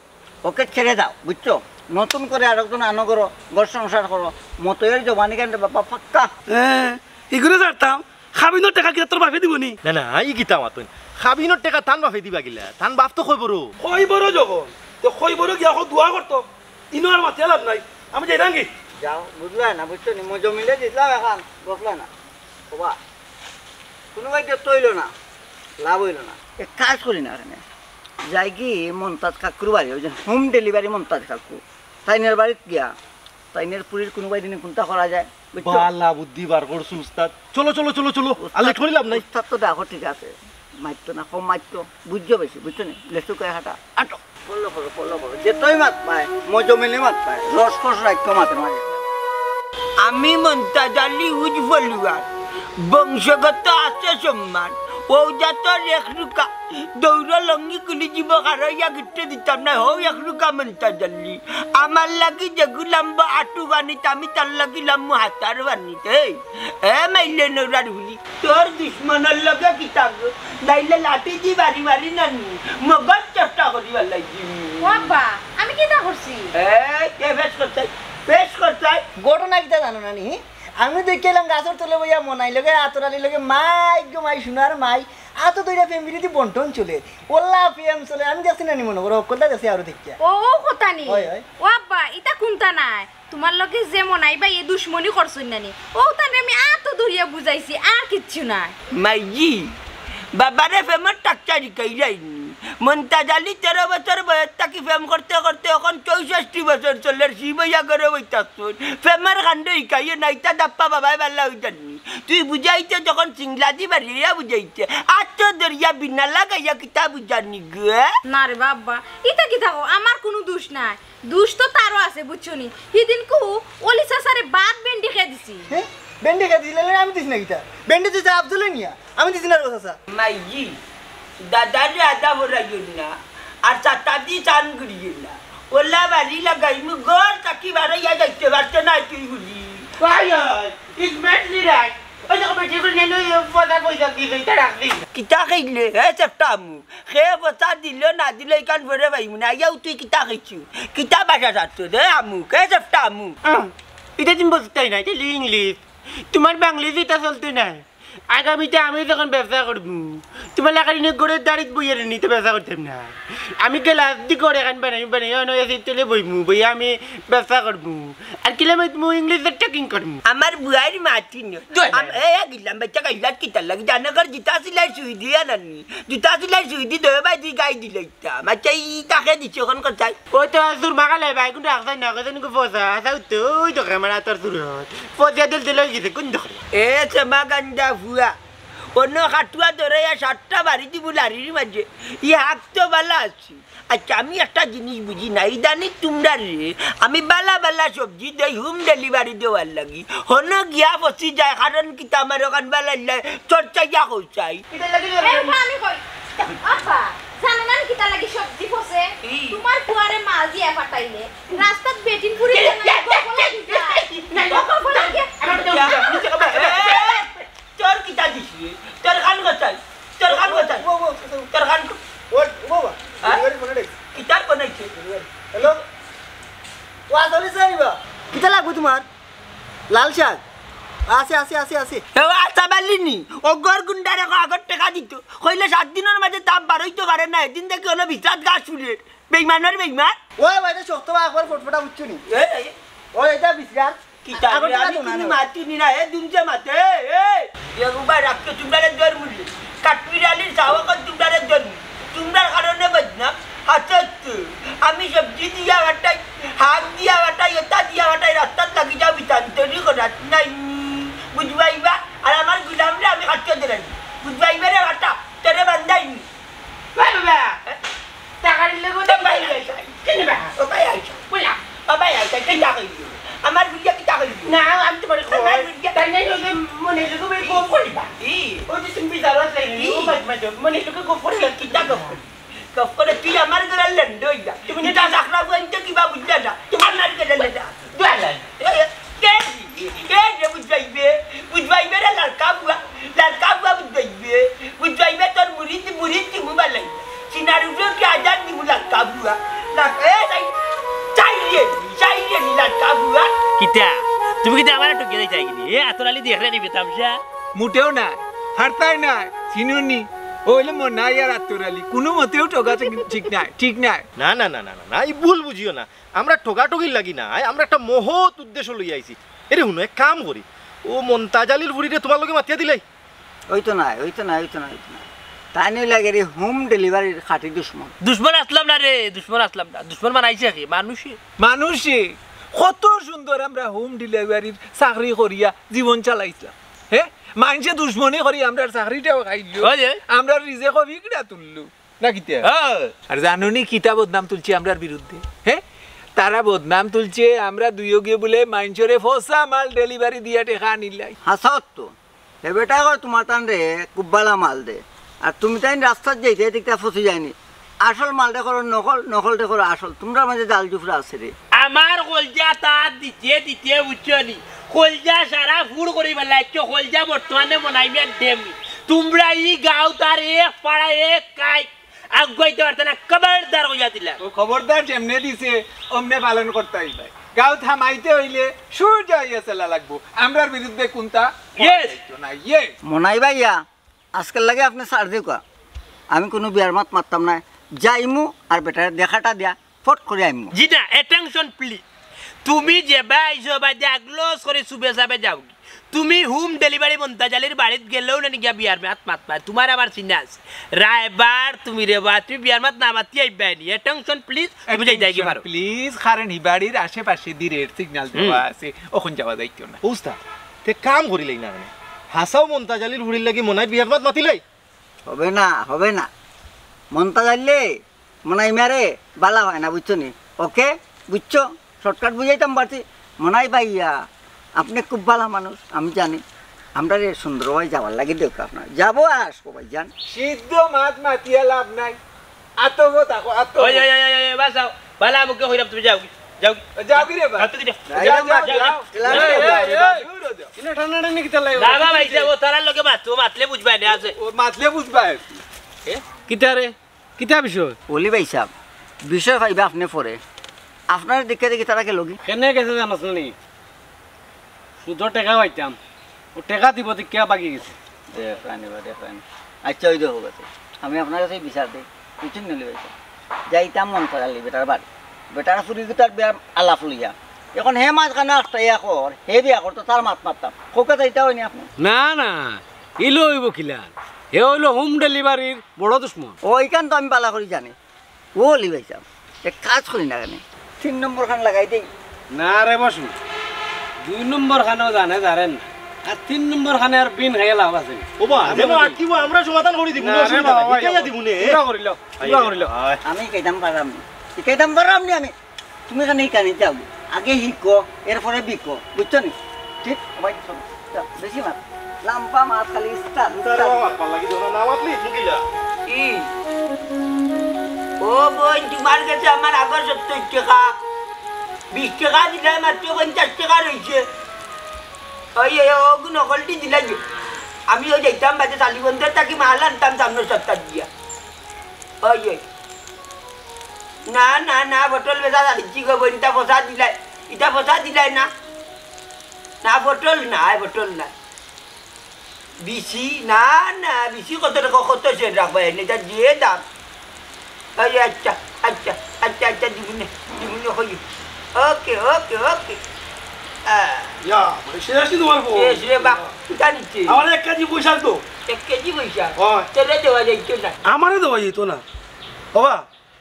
ওকে ছেড়ে দাও, বুঝছো? নতুন করে আরেকজন আনো করো, ঘর সংসার করো, মতইর জবানি কেন বাবা পাক্কা। হ্যাঁ, ইগুরে ছাড়তাম, খাবিনর টেকা কিতা তোর বাপে দিবনি? না, না, ই কিতা মাতইন? খাবিনর টেকা তান বাপে দিবা কিলা? তান বাপ তো কয় বড়। কয় বড় যখন, তো কয় বড় গিয়া অখন দোয়া করতো। ইনো আর মাতিয়া লাভ নাই। আমি যাইরাম গি। যাও, বুঝলায় না, বুঝছো নি? মজমিলে দিলাম অখন, বসলায় না। বাবা, কুনুবায় দিয়া তো অইলো না, লাভ অইলো না। এক কাজ করি না কেনে? যাই গি মন্তাজ কাকুর বাড়ি, ওই যে home delivery মন্তাজ কাকু। তাইনের বাড়িত গিয়া তাইনের পুড়ির কুনুবায় দিনে কুনতা করা যায়, বুঝছো? বালা বুদ্ধি বার করছো উস্তাদ। চলো, চলো, চলো, চলো। আর late করি লাভ নাই। উস্তাদ তো দেখো ঠিক আছে, মারতো না, কম মারতো, বুঝছো বেশি, বুঝছো নি? লেসু কয় হাঁটা, আটো। Follow করো, follow করো। যেতই মাত পায়, মজমিলে মাত পায়, রস কস রাখতো মাতের মাঝে। আমি মন্তাজ আলী উজ ফলুয়ার, বংশগত আছে সম্মান, ও জাতর এক রুকা, দৌড় লঙ্গি খুলি জীব হারাইয়া গিট্টে দিতাম না, হউ এক রুকা মন্তাজ আলী। আমার লাগি যেগু লাম্বা আটু বানিত, আমি তার লাগি লাম্বু হাতার বানিত। এই, এ মাইলে নৌরার হুলি, তোর দুশমনর লগে কিতা গো? নাইলে লাঠি দি বাড়ি বাড়ি নানি, মগজ চেষ্টা করিবার লাগি। ও আব্বা, আমি কিতা করছি? এই, কে পেশ করতাই? পেশ করতাই? ঘটনা কিতা জানো না নি? আমি দেখিলাম গাছর তলে বইয়া মনাই লগে, আতর আলীর লগে মাই গো মাই, সোনার মাই, আতো দইরা প্রেম বিরোধী বন্টন চলে। ওল্লা প্রেম চলে, আমি দেখছি না নি মনে করো, হকলতা দেখছি আরো দেখিয়া। ও, ও কথা নি। হয়, হয়। ও আব্বা, ইতা কুনতা নায়? তুমার লগে যে মনাই ভাইয়ে দুশমনি করছইন না নি, অউ তানরে আমি আতো ধরিয়া বুঝাইছি, আর কিচ্ছু নায়। মাইজি, বাবারে প্রেমর টাকচারি কইরাইনি। মন্তাজ আলী তেরো বছর বয়স থাকি প্রেম করতে করতে অখন চৌষট্টি বছর চলের, শিব অইয়া ঘরো বইতাছইন। প্রেমর কাণ্ড হিকাইও না, ইতা দাপ্পা বাবায় বালা অইতার নি। তুই বুঝাইতে যখন সিংলাদি বাড়িয়া বুঝাইতে, আতো ধরিয়া বিনা লাগাইয়া কিতা বুঝার নি গো? না রে বাবা, ইতা কিতা কও? আমার কুনু দুষ নাই। দুষ তো তারও আছে, বুঝছো নি? হিদিনকু অলি চাচারে বাদ বেন্ডি খেয়ে দিছি। হে? বেন্ডি খেয়ে দিছিলে? আমি দিছি না কিতা? বেন্ডি দিছে আফজলে নিয়া। আমি দিছি না রে চাচা। মাইজি, দাদারে আদা বড়াইও না। আর চাতা দি চান গুড়িও না। ওলা বাড়ি লাগাইমু ঘর থাকি বারইয়া যাইতে পারতে না তুই গুলি। ভাই, ভাই, ইজ মেটলি রাইট। ওই দেখো বেটি গুলি নেন, ওই পয়সা পয়সা দিলে, এটা রাখবি। কিতা খাইলে? হে, চেপটা আমু। হে পয়সা দিল না দিল, ইখান পরে পাইমু না। ইয়াও তুই কিতা খাইছু? কিতা বাসা সারছো রে আমু? হে চেপটা আমু। আহ, ইটা তুমি বুঝতায় না, ইটা ইংলিশ। তুমার বাংলিশ ইটা চলতো নায়। আগামীতে আমি যখন ব্যবসা করমু, তুমার লাখান ইনো ঘরর দাড়িত বইয়া নি, ইতা ব্যবসা করতাম না। আমি গ্লাস দি ঘর এখান বানাই, বানাই, অনো এসির তলে বইমু, বইয়া আমি ব্যবসা করমু। আর কিলা মাইতমু, ইংলিশে টকিং করমু। আমার বুয়াইর মাতি নিও। দোয়া আম-, নাই। এ, এ, গিলাম বাচ্চা গাইলাত কিতার লাগি? জানো কর জুতা সিলাই সুই দিয়া নানি। জুতা সিলাই সুই দি দয়ে বাই দি গাই দিলে ইতা। মাচ্চা ই তাকে দিছে অখন কোথায়? ওই তো সুরমা খালে ভাই, কোনটা রাখছে না, কোথায় নিকো ফসা? আচ্ছা, ওই তো, ওই তো ক্যামেরা তোর সুরত। ফসিয়া দিল দিল গেছে, কোন দোকানে? এ, সেমা গান্দা ফুয়া। অন্য খাটুয়া ধরে ইয়া সাতটা বাড়ি দিবু লারির মাঝে। ই হাত তো বালা আছি। আচ্ছা, আমি একটা জিনিস বুঝি না, ইদানিং তুমরারে আমি বালা বালা সবজি দেই home delivery দেওয়ার লাগি, হনো গিয়া ফসি যায়, কারণ কিতা আমার অখান বালা ইল্লা চর্চা ইয়া কৌচাই। এ, বা আমি কই, আপা, জানো না নি কিতা লাগি সবজি ফসে? কি? তুমার ফুয়ারে মাল দিয়া পাঠাইলে, রাস্তাত বেটিন ফুরি এ, দিয়া এ, এ, গফলা এ, দিতা। এ, এ, গফলা দিয়া। আমার তো এ, তোর কিতা দিছি? তোর কান গতাই, তোর কান গতাই। ও, ও, ও, ও। তোর কান গ- ও, ও বাবা, হ্যাঁ? ডেলিভারি ফোনে ডাকছে। কিতার বানাইছে? ডেলিভারি। হ্যালো? ও, আসলে সাহেবা, কিতা লাগবো তুমার? লাল শাক? আছে, আছে, আছে, আছে। এ, ও আশা বালিনি, ও গর গুন্ডারে কো আগর টেকা দিত। কইলে সাত দিনর মাঝে তাপ বারইতো পারে না, এদিন দেখি অনো বিছরাত গাছ ফুলের। বেইমানর বেইমান। ওই, ওই, এটা শক্ত বা একবার ফটফটা বুঝছো নি? এ, এ। ওই, এটা বিছরাত। কিতা আগর রে, টেকা আমি তো না, কুনু না। মাতি নি না, এ দুমছে মাতে, এ, এ। এ উবা রাখতে তুমরারে দর মূল্য। কাঠমির আলীর সাওয়াকত তুমরারে দর মূল্য। তুমরার কারণে বদনাম। হাতে তো। আমি সবজি দিয়া বাটাই, হাত দিয়া বাটাই, এটা দিয়া বাটাই, রাস্তাত লাগি যাও, বিতান্তরি করাত নাই। বুঝবাইবা? আর আমার গুলামরে আমি কাটতে দিলাই। বুঝবা? মনে তোকে গফ করে কিতা গফ করে? গফ করে তুই আমার ঘরে লেন্ড হইয়া। তুমি যেটা চাকরা বলতে কিবা বুঝলে না? তোমার নারী কেটে লেটা। দুয়ালাই। এ, এ, কে রে? কে রে বুঝবাইবে? বুঝবাইবে রে লালকা বুয়া। লালকা বুয়া বুঝবাইবে। বুঝবাইবে তোর মুড়ি দি-, মুড়ি দিমু বালাই। সিনার উপরে কি আজাদ দিমু লালকা বুয়া। লাল-, এ, চাই, চাই রে, চাই রে নি লালকা বুয়া। কিতা? তুমি কিতা আমারে ঠকিয়া যাইতায় কিনি? এ, আতর আলী দেখরে নিবে তামশা? মোটেও না, হারতায় না, চিনুনি। ও হইলে মনাই আর আতর আলী, কোনো মতেও ঠগা ঠিক, ঠিক নাই, ঠিক নাই। না, না, না, না, না, না, এই ভুল বুঝিও না। আমরা ঠগাঠগির লাগি না, আমরা একটা মহৎ উদ্দেশ্য লইয়া আইছি। এরে হুনো, এক কাম করি, ও মন্তাজ আলীর ফুড়িরে তোমার লগে মাতিয়া দিলাই। ওই তো নাই, ওই তো নাই, ওই তো নাই, ওই তো নাই। তাই নই লাগে রে, হোম ডেলিভারির খাঁটি দুশমন। দুশমন আসলাম না রে, দুশমন আসলাম না। দুশমন বানাইছে কি? মানুষে। মানুষে। কত সুন্দর আমরা হোম ডেলিভারির চাকরি করিয়া জীবন চালাইছিলাম। হে? মাইনষে দুশমনি করি আমরার চাকরিটাও খাইলো। ওই যে। আমরার রিজেকও বিগড়া তুললো। না কিতা? হ্যাঁ। আর জানো নি কিতা বদনাম তুলছে আমরার বিরুদ্ধে? হে? তারা বদনাম তুলছে, আমরা দুইওগিয়ে বুলে মাইনষরে ফসা মাল ডেলিভারি দিয়া টেকা আনিলাই। হাছা তো। হে বেটা কয় তোমার তান রে খুব বালা মাল দে। আর তুমি তাইন রাস্তাত যাইতে দেখতে ফসি যায়নি। আসল মালটা করো নকল, নকলটা করো আসল। তোমরার মাঝে জাল জুফরা আছে রে। আমার কলজা তার দিতে দিতে বুঝছো নি? কলজা সারা ফুড় করি বেলাইছো, কলজা বর্তমানে মনাই মিয়ার ডেমি। তোমরা ই গাঁও তার এক পাড়া এক কাই আগুয়াইতে পারতে না, খবরদার কইয়া দিলাম। ও খবরদার যেমনে দিছে, অমনে পালন করতে হইবে। গাঁও থামাইতে হইলে সূর্য হইয়া চলা লাগবো। আমরার বিরুদ্ধে কোনটা? Yes। না, yes। মনাই ভাইয়া, আজকের লাগে আপনি ছাড় দেউকা। আমি কোনো বিয়ার মাত মারতাম না। যাইমু আর বেটারে দেখাটা দিয়া ফট করে আইমু। জি না, attention please। তুমি যেবা আইছো বা যে আগলস করে সুবে সাবে যাও। তুমি হোম ডেলিভারি মন্তাজ আলীর বাড়িত গেলেও না গিয়া বিয়ার মাত মাত মার। তোমার আমার চিনা আছে। রায়বার তুমি রে বা, তুমি বিয়ার মাত না মাতি আইবায় নি। Attention please, তুমি যাইতায় কি পারো। Please, কারণ হি বাড়ির আশেপাশে দি রেড সিগন্যাল দেওয়া আছে, অখন যাওয়া যাইতো না। উস্তাদ, তে কাম করিলাই না কেনে? হাছাউ মন্তাজ আলীর ফুড়ির লাগি মনাইর বিয়ার মাত মাতিলাই? হবে না, হবে না। মন্তাজ আলীরে মনাই মিয়ারে বালা হয় না, বুঝছো নি? ওকে, বুঝছো? শর্টকাট বুঝাইতাম পারছি। মনাই ভাইয়া, আপনি খুব বালা মানুষ, আমি জানি। আমরারে সুন্দরভাবে যাওয়ার লাগি দেউকা আপনার। যাবো আর আসবো ভাইজান। সিদ্ধ মাত মাতিয়া লাভ নাই। আতগো থাকো, আতগো। ওই, ওই, ওই, ওই, ওই, বাস যাও। বালা মুখে কইরাম তুমি যাও। যাও। যাও কি রে বা? যাও তো দিটা। যাও, যাও, যাও, যাও। যাও। এই, এই, এই, এই। দূর হও, যাও। ইনো টানাটানি কিতা লাগে? না, না, ভাই, যাও, তারার লগে মাত, ও মাতলে বুঝবায় না, আছে। ও মাতলে বুঝবায়। এ? কিতা রে? কিতা বিষয়? অলি ভাইসাব, বিষয় পাইবা আপনে পরে। আপনারে দেখিয়া দেখি তারা গেলগি। কেনে গেছে জানোস নি? সুদর টেকা পাইতাম, ও টেকা দিব দেখিয়া বাগি গেছে। দেখ রানি বা, দেখ রানি। আচ্ছা, ওই দেখো গেছে। আমি আপনার কাছেই বিচার দেই। বুঝছইন নি অলি ভাইসাব? যাইতাম মন্তাজ আলী বেটার বাড়ি। বেটার ফুড়িগুতার বিয়ার আলাপ লইয়া। এখন হে মাঝখানো আটকাইয়া কর, হে বিয়া করতো, তার মাত মারতাম। খোকা যাইতা হয়নি আপনে? না, না, ইলো অইবো কিলা? হে অইলো হোম ডেলিভারির বড় দুশমন। ও, ইখান তো আমি বালা করি জানি। ও অলি ভাইসাব, এক কাজ করি না কেনে? তিন নম্বর খান লাগাই দেই। না রে বসু, দুই নম্বর খানও জানে জানেন না। আর তিন নম্বর খানে আর বিন খাইয়া লাভ আছে নি? ও বা, আমি যেন বুঝি। আটকিবো, আমরা সমাধান করি দিমু, না রে অসুবিধা বাবা, নাই। ভাই, হিকাইয়া দিমু নে। পুরা করিল, পুরা করিল। আয়। আমি হিকাইতাম পারাম নি, হিকাইতাম পারাম নি আমি। তুমি এখানে হিকানি যাও, আগে হিকো, এরপরে বিকো, বুঝছো নি? ঠিক? সবাই শোনো। যাও, বেশি মাত। লাম্বা মাত খালি ইস্তার, উস্তার ইস্তার। বাবা, মাত পাল্লা কি তোমরা না মাতলে, মুখিলা? কি? ও বইন, তোমার গেছে আমার আগর সত্তইর টেকা। বিশ টেকা দিলে মাত্র পঞ্চাশ টেকা রইছে। ওই, ওই, ওগু নকলটি দিলাই যে। আমি ওই যাইতাম বাদে তালিবন্দর থাকি মাল আনতাম সামনের সপ্তাহ দিয়া। ওই, ওই। না, না, না, বটল বেচা জানিছি গো বইন, ইটা ফসা দিলাই। ইটা ফসা দিলাই না। না, বটল না, বটল না। বিসি, না, না, বিসি কত টাকা, কত সের রাখবা এনে, ইটা যে দাম। আরে আচ্ছা, আচ্ছা, আচ্ছা, আচ্ছা, দিমুনে, দিমুনে কই। ওকে, ওকে, ওকে। আহ। ইয়া, মানে শেষ নি তোমার বউ? শেষ রে বা, কিতা নিচ্ছে? আমার এক কেজি পুঁইশাক তো। এক কেজি পুঁইশাক? হয়। তোরে দেওয়া যাইতো না। আমারে দেওয়া যাইতো না। বাবা,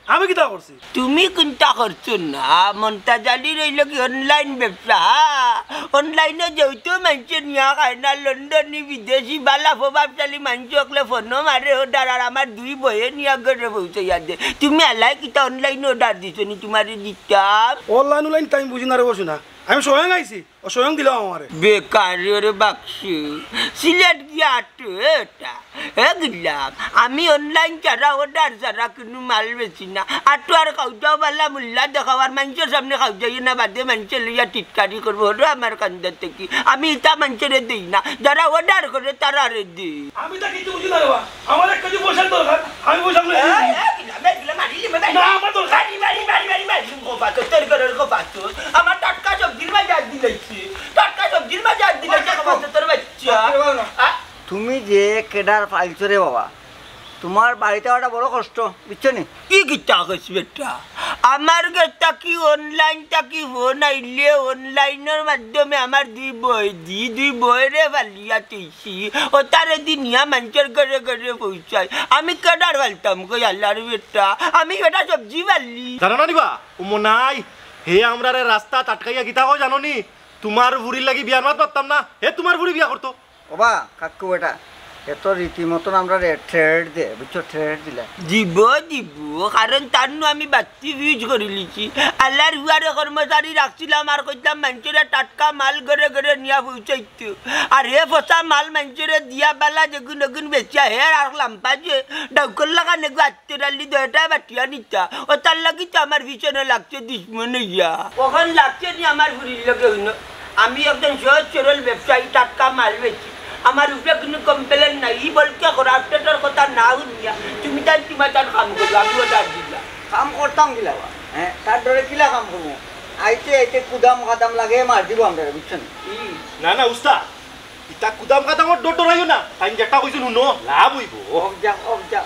আমি কিতা করছি? তুমি কুনতা করছো না, মন্তাজ আলীর অইলো কি online ব্যবসা, হ্যাঁ? Online-ও যেহেতু মানষে নিয়া খায় না, লন্ডনী, বিদেশি, বালা প্রভাবশালী মানষে অকলে ফোনও মারে order, আর আমার দুই বইয়ে নিয়া ঘরে পৌঁছাইয়া দে। তুমি আলাই কিতা online-ও order দিছো নি, তোমারে দিতাম। Online online তাই বুঝি না রে, বসু না। আমি স্বয়ং আইছি, ও স্বয়ং দিলাম আমারে। বেকার রে বাক্স, সিলেট গিয়া আটো এটা। এ গিলাম, আমি online ছাড়া, order ছাড়া কুনু মাল বেচি না। আটো আর খাউজাও বালা মুল্লা দেখাও, আর মানষর সামনে খাউজাইও না, বাদে মানষে লইয়া টিটকারি করবো, হরো আমার কান্দা থাকি। আমি ইতা মানষরে দেই না, যারা order করে তারারে দেই। আমি তা কিছু বুঝি না রে বা, আমার এক কেজি পয়সার দরকার, আমি পয়সা লই এই, এই, গিলা, মে, গিলা, মারি, মে, মারি। না, আমার দরকার। মারি, মারি, মারি, মারি, মারি, গো বাতো, তোর ঘরের গো বাতো। আমার টাটকা সবজির মাঝে আত দিলাইছে। টাটকা সবজির মাঝে আত দিলাইছে, গো বাতো, তোর বাচ্চা। আ? তুমি যে কেডার পাইছো রে বাবা, তুমার বাড়িত আওয়াটা বড় কষ্ট, বুঝছো নি? ই কিতা কইছ বেটা? আমার গেছ থাকি online থাকি ফোন আইলে, online-র মাধ্যমে আমার দুই বই দি, দুই বইরে ফালিয়া থইছি। ও তারে দি নিয়া মানষর ঘরে ঘরে পৌঁছাই। আমি কেডার ফালতাম কই আল্লার বেটা? আমি বেটা সবজি ফালি। জানো না নিবা? ও মনাই, হে আমরারে রাস্তাত আটকাইয়া কিতা কয় জানো নি? তুমার ফুরির লাগি বিয়ার মাত মাততাম না, হে তুমার ফুরি বিয়া করতো। ওবা, কাকু বেটা, এত রীতিমতন আমরারে threat দে, বুঝছো? Threat দিলা। দিব, দিব, কারণ তার নু আমি বাত্তি fuse করিলিছি। আল্লার হুয়ারে কর্মচারী রাখছিলাম আর কইতাম মানষরে টাটকা মাল ঘরে ঘরে নিয়া পৌঁছাইতো। আর হে ফসা মাল মানষরে দিয়া বালা যেগুন ওগুন বেচিয়া হে আর লাম্পা যে ডাউকর লাখান এগু আত্তের আলি দয়টায় বাটিয়া নিতা। ও তার লাগি তো আমার পিছনে লাগছে দুশমন অইয়া। অখন লাগছে নি আমার ফুরির লগে অইন্য। আমি একজন সহজ সরল ব্যবসায়ী, টাটকা মাল বেচি। আমার উপরে কুনু complain নাই। ই বলকে corrupted-র কথা না হুনিয়া তুমি তাই তুমার তার কাম করো, আমি order দিলাম। কাম করতাম কিলা বা? হ্যাঁ, তার ডরে কিলা কাম করমু? আইতে আইতে কুদাম কাদাম লাগে মার দিব আমরা, বুঝছো নি? ই। না, না, উস্তাদ, ইতা কুদাম কাদামর ডর ডরাইও না। তাইন যেটা কইছইন হুনো, লাভ অইবো। অক যা, অক যা।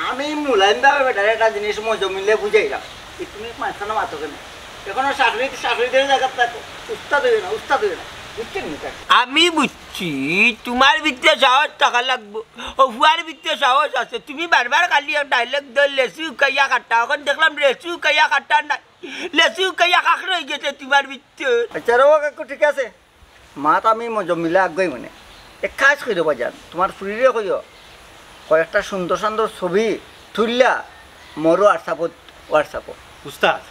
আমি মুলায়ম ভাবে বেটারে একটা জিনিস মজমিলে বুঝাইলাম। ই তুমি মাঝখানে মাতো কেনে? এখনো চাকরি, চাকরিদের জাগাত থাকো। উস্তাদ অইও না, উস্তাদ অইও না। বুঝছো নি? আমি বুঝছি, তুমার ভিতরে সাহস থাকা লাগবো। ও ফুয়ার ভিতরে সাহস আছে। তুমি বারবার খালি এক dialogue দেও, লেসু খাইয়া খাটা। অখন দেখলাম লেসু খাইয়া খাটা নাই। লেসু খাইয়া খাখ রই গেছে তুমার ভিতরে। আচ্ছা রে, ও কাকু, ঠিক আছে। মাত আমি মজমিলা আগুয়াই মানে। এক কাজ কইরো বাজান, তুমার ফুরিরে কইও, কয়েকটা সুন্দর সুন্দর ছবি তুললা মোর WhatsApp-ও, WhatsApp-ও। উস্তাদ,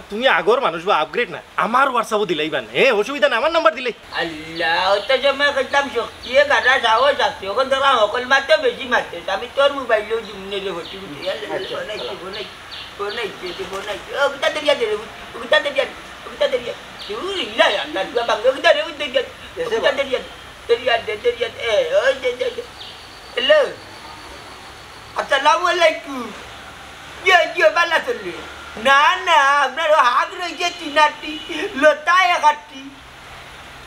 তুমি আগর মানুষ বা, upgrade না, আমার WhatsApp-ও দিলাইবা না, হে, অসুবিধা নাই, আমার নাম্বার দিলে। আল্লাহ, অত সময় কইতাম শক্তিয়ে গাধা সাহস আছে, অখন দেখলাম হকল মাতে বেশি মাতে, আমি তোর মোবাইলেও দিমু নে রে, ঘটি ঘটি। আল্লাহ, আচ্ছা। বানাইছি, বানাইছি, বানাইছি, বানাইছি। ও, কিতা দরিয়া দে রে, ও, কিতা দরিয়া দে, ও, কিতা দরিয়া দে। দূর, ইলা, আল্লাহ, তুই বাংলা কিতা রে, ও, দরিয়া দে, ও, কিতা দরিয়া দে, দরিয়া দে, দরিয়া দে, এ, ওই দে, দে, দে। হ্যালো। আসসালামু আলাইকুম। জি, জি, বালা চলে। না, না, আপনার ও হাগ রইছে তিন আটি, লতা এক আটি।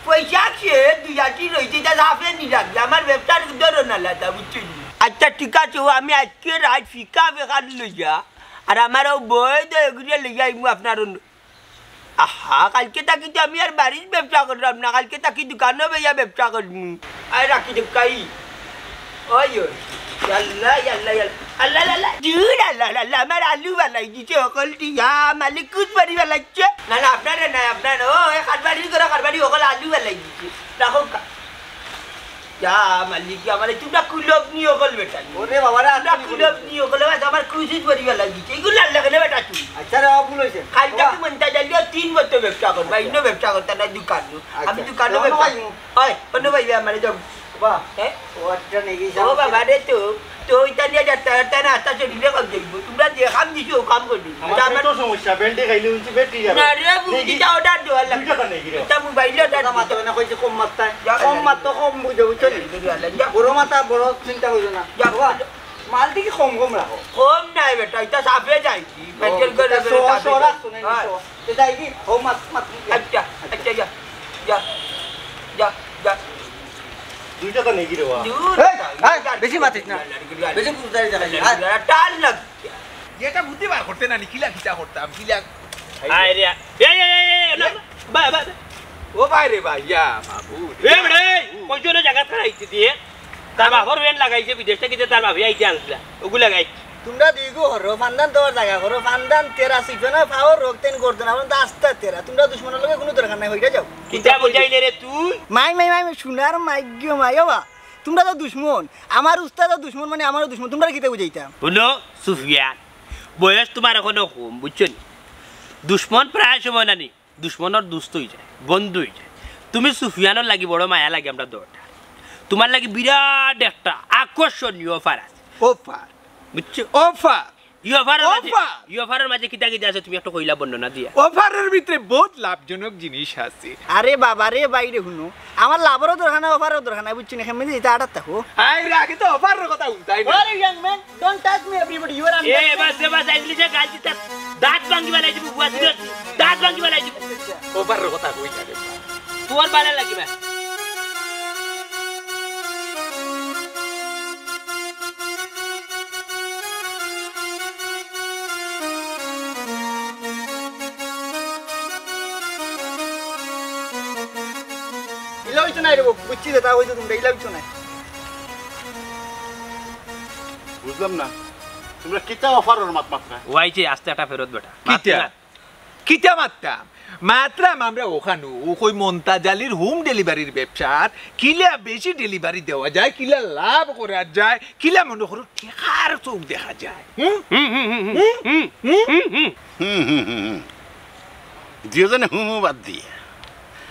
পয়সা আছে দুই আটি রইছে, ইটা লাফে নি লাগবে। আমার ব্যবসার ধরন আলাদা, বুঝছেন নি? আচ্ছা, ঠিক আছে, ও আমি আজকে রাইত ফিকা বেকার লইয়া, আর আমার ও বই তো এগুলো লইয়া আইমু আপনার অন্য আহা, কাইলকে থাকি তো আমি আর বাড়ির ব্যবসা করলাম না, কাইলকে থাকি দোকানো বইয়া ব্যবসা করমু। আয় রাখি দে কাই। ওই, ওই। ইয়াল্লা, ইয়াল্লা, ইয়াল্লা। আল্লা, লা, লা। জুর, আল্লা, লা, লা, আমার আলু বালাই দিছে হকল দিয়া, মালিক কুছ বাড়ি বালাইছে। না, না, আপনারে না, আপনারে। ও, এ কারবারি করে কারবারি হকল আলু বালাই দিছে। রাখো কা-, ইয়া মালিক, ইয়া মালিক, তুমরা কুলব নি হকল বেটা। ওরে বাবা রে, তুমরা কুলব নি হকল, বাস আমার কুচিত পরিবার লাগিছে। এগুলো আর লাগে না বেটা তুই। আচ্ছা রে, বাবা, ভুল হইছে। খালি বাবা। তাকে মনটা চাইলেও তিন বছর ব্যবসা করবা, আচ্ছা। ইনো ব্যবসা করতা না দোকান। আচ্ছা। আমি দোকানো তো ব্যবসা। ভাই। হয়, কোনো ভাই আমারে যাও। বাবা। হ্যাঁ? ও আচ্ছা, নেই গেছে। ও বাবা রে তো, তো ওইটা নিয়ে যাতে, তাই না, আস্তা শরীরে কম দেখবো। তুমরা যে কাম দিছো, ও কাম করবি। আমার এটা আমার পেটও সমস্যা, ব্যান্ডে খাইলে উনছি ব্যাটারি যাবে। না রে, নেই কি? বুঝিটা অর্ডার দেওয়ার লাগবে। দুইটা নেই কি রে? এটা মোবাইলে অর্ডার কথা মাতো দিতে। না, কইছে কম মাত্রায়। যা, কম যা। মাত্র কম বুঝে, বুঝছো নি? যা, যা। বড় মাথা, বড় চিন্তা করিও না। যা। বাবা, মাল দেখি কম কম রাখো। কম নাই বেটা, এটা সাফে যাই কি? ও, মেন্টাল করে এটা করে সহ, সাফে সহ যাই। রাখছো না, হ্যাঁ। সহ। এটা কি? ও, মাত, মাত, মাত। আচ্ছা, আচ্ছা, যা। যা, যা, যা। দুইটা তো নেই কি রে, বাবা? দূর এই, বেটা, এই, এটা বেশি মাতিস না। বেশি বুঝদারি দেখাইস না। টান লাগ। এটা বুদ্ধি বার করতে না, নি কিলা কিতা করতাম, কিলা। আয় রে, এই, এই, এই, এই, না, না, বা, বা, বা। ও ভাই রে ভাই, ইয়া বাবু। এ বেটা, এই, কইছো না জায়গা ছাড়া আইতে দিয়ে। তার বাপর ভ্যান লাগাইছে বিদেশ থেকে, তার বাপে আইতে আনছিলা। ওগু লাগাই। তোমরা দুইগু হরো, ফান্দান দেওয়ার জায়গা করো, ফান্দান তেরা শিখবে না, পাওয়ার রোগ তেন করতে না, আমরা তো আস্তা তেরা। তোমরা দুশমনের লগে কোনো দরকার নাই, হইয়া যাও। কিতা বুঝাইলে রে তুই? মাই, মাই, মাই, মাই, সোনার মাই গো মাই, ও বা। তোমরা তো দুশমন, আমার উস্তাদও দুশমন, মানে আমারও দুশমন, তোমরা কিতা বুঝাইতাম? হুনো, সুফিয়ান, বয়স তোমার এখনো কম, বুঝছো নি? দুশমন প্রায় সময় নানি, দুশমনর দুস্ত অইযায়, বন্ধু অইযায়। তুমি সুফিয়ানর লাগি বড় মায়া লাগে আমরার দলটা। তুমার লাগি বিরাট একটা আকর্ষণীয় অফার আছে। অফার? বুঝছো? অফার? ই অফারর মাঝে, অফার? ই অফারর মাঝে কিতা কিতা আছে তুমি একটু কইলা বর্ণনা দিয়া। অফারর ভিতরে বউত লাভজনক জিনিস আছে। আরে বাবা রে, বাইরে হুনো, আমার লাভরও দরকার নাই, অফারও দরকার নাই, বুঝছো নি? কেমনে ইতা আটাত থাকো। আরে আগে তো অফারর কথা হুনতায় না। What a young man, don't touch me, everybody, you are under এ, বাস, এ, বাস, ইংলিশে গাল দিতা। দাঁত ভাঙ্গি ফালাই দিমু, বুয়া দিদি। দাঁত ভাঙ্গি ফালাই দিমু। অফারর কথা কই না রে। তোর ভালা লাগিবা। ইলা অইতো নায় রে বাবু, বুঝছি যেতা অইতো তুমরা, ইলা অইতো নায়। বুঝলাম না, তুমরা কিতা অফারর মাত মাতরায়? ওয়াই যে আস্তে একটা ফেরত বেটা। কিতা? মাত না। কিতা মাততাম? মাতরাম আমরা অখানো, অউ কই মন্তাজ আলীর home deliveryর ব্যবসাত, কিলা বেশি delivery দেওয়া যায়, কিলা লাভ করা যায়, কিলা মনো করো টেকার চউখ দেখা যায়। হুম? হুম, হুম, হুম, হুম। হুম? হুম? হুম, হুম, হুম, হুম। হুম, হুম, হুম, হুম। দুইওজনে হুম, হুম বাদ দিয়া।